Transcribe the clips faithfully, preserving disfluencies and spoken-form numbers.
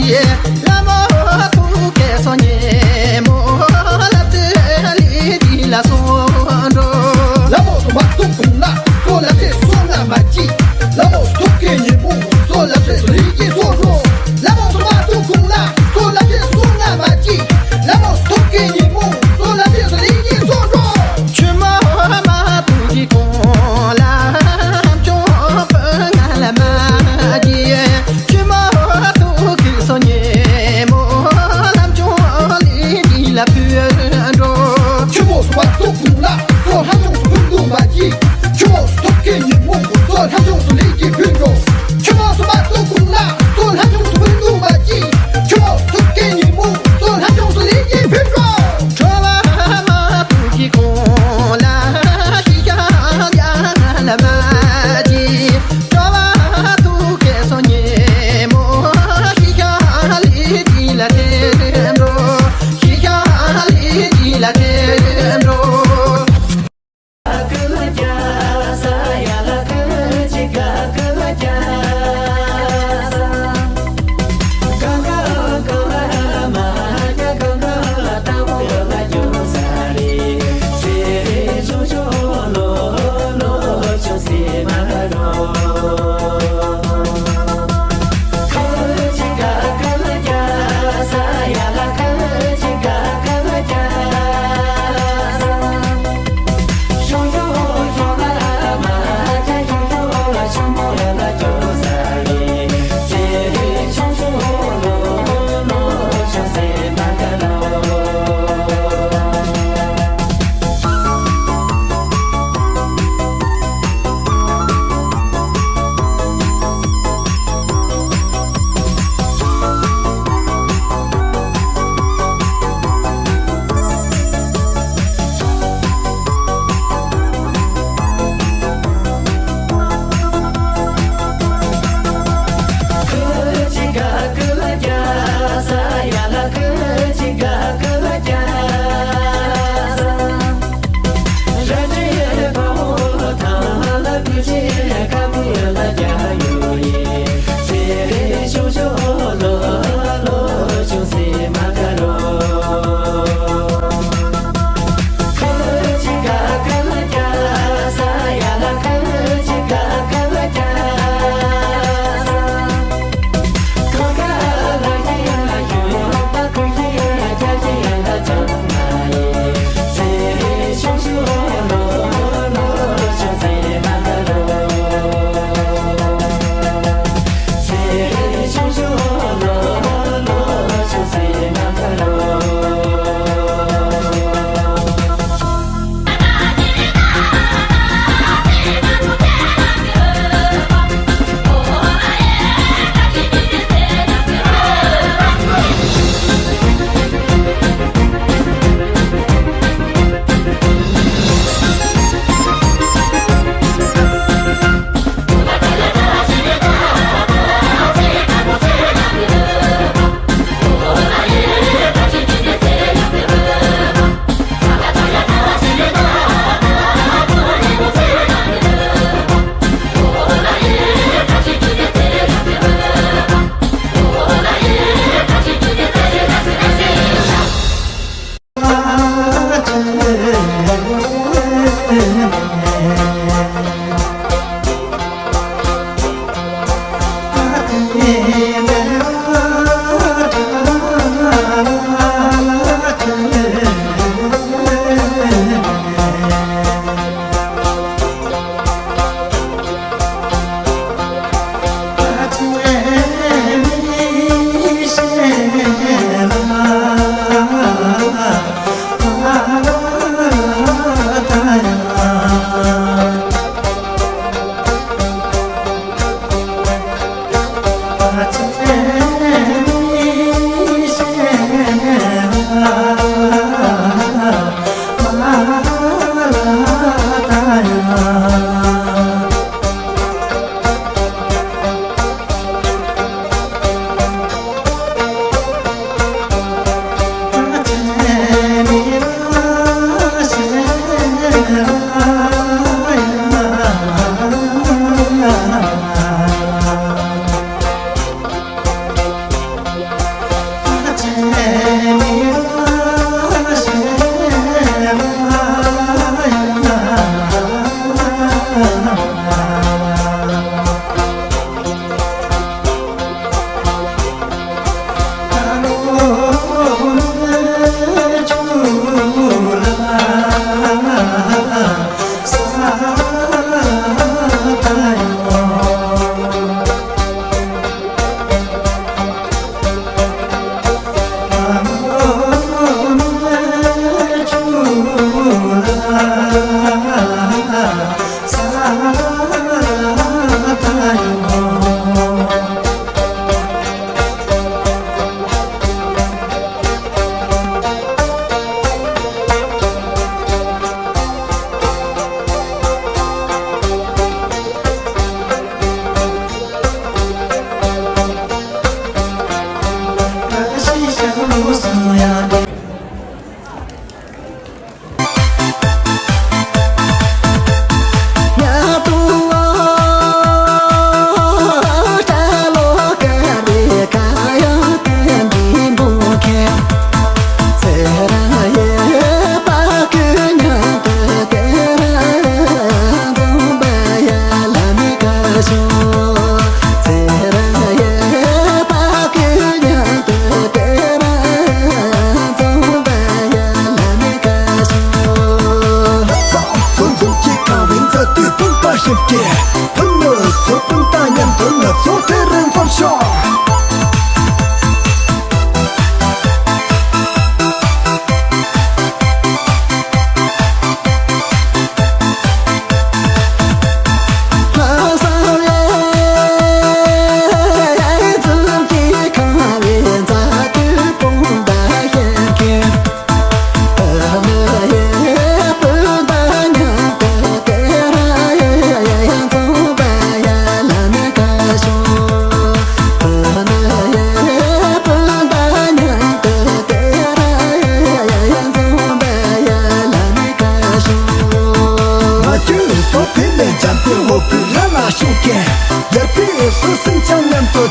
ལྷ་མོ་ཐུགས་ཀྱི་སོ་ཉེ་མོ་ལ་ཏི་ལི་དི་ལ་སོ་འགྲོ། ལྷ་མོ་སོ་མ་ཐུགས་དགུང་ལ་སོ་ལ་ཏི་སོ་ང་མ་ཅི། ལྷ་མོ་ཐུགས་ཀྱི་ཉེ་མོ་སོ་ལ་ཏི་ལི་དི་སོ་འགྲོ། ལྷ་མོ་སོ་མ་ཐུགས་དགུང་ལ་སོ་ལ་ཏི་སོ་ང་མ་ཅི། ལྷ་མོ་ཐུགས་ཀྱི་ཉེ་མོ་སོ་ལ་ཏི་ལི་དི་སོ་འགྲོ། ཆུ་མོ་མ་ཐུགས་ཀྱི་དགུང་ལ་ཅོ་པ་ང་ལ་མ་ཅི། ཆུ་མོ་ཐུགས་ཀྱི་སོ་ཉེ་མོ་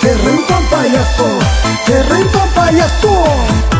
དེ་རིང་རྩོམ་པ་ཡག་སོང་། དེ་རིང་རྩོམ་པ་ཡག་སོང་།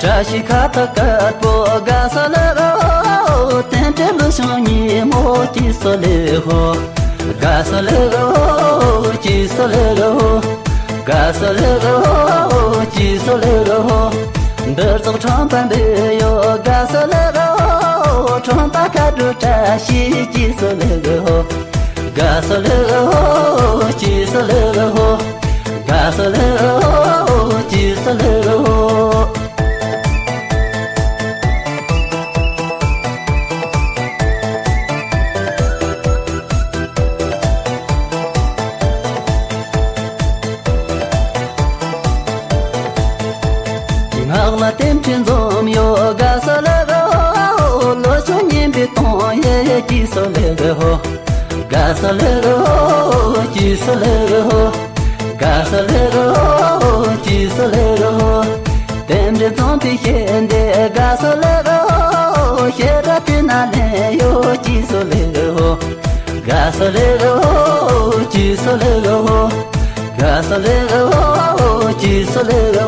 བཀྲ་ཤིས་ཁ་ཐག་དཀར་པོ་དགའ་ས་ལེ་རོ། རྟེན་འབྲེལ་ལོ་ཆུང་ཉིན་མོ་སྐྱིད་སོ་ལེ་ཧོ། དགའ་ས་ལེ་རོ། སྐྱིད་སོ་ལེ་རོ། དགའ་ས་ལེ་རོ། སྐྱིད་སོ་ལེ་རོ། འདིར་ཚོགས་ཁྲོམ་པ་འདི་ཡོ་དགའ་ས་ལེ་རོ། ཁྲོམ་པ་ཁ་དྲོ་བཀྲ་ཤིས་སྐྱིད་སོ་ལེ་རོ། དགའ་ས་ལེ་རོ། སྐྱིད་སོ་ལེ་རོ། དགའ་ས་ལེ་རོ། སྐྱིད་སོ་ལེ་རོ། ངག་ལ་རྟེན་འབྲེལ་འཛོམས་ཡོད་དགའ་ས་ལེ་རོ། ལོ་ཆུང་སྙན་པའི་གཏོང་ཡས་སྐྱིད་སོ་ལེ་རོ། དགའ་ས་ལེ་རོ། སྐྱིད་སོ་ལེ་རོ། དགའ་ས་ལེ་རོ། སྐྱིད་སོ་ལེ་རོ། རྟེན་འབྲེལ་འཛོམས་པའི་ཞལ་འདེབས་དགའ་ས་ལེ་རོ། ཞལ་གྲངས་དེ་ན་ལེན་ཡོད་སྐྱིད་སོ་ལེ་རོ། དགའ་ས་ལེ་རོ། སྐྱིད་སོ་ལེ་རོ། དགའ་ས་ལེ་རོ། སྐྱིད་སོ་ལེ་རོ།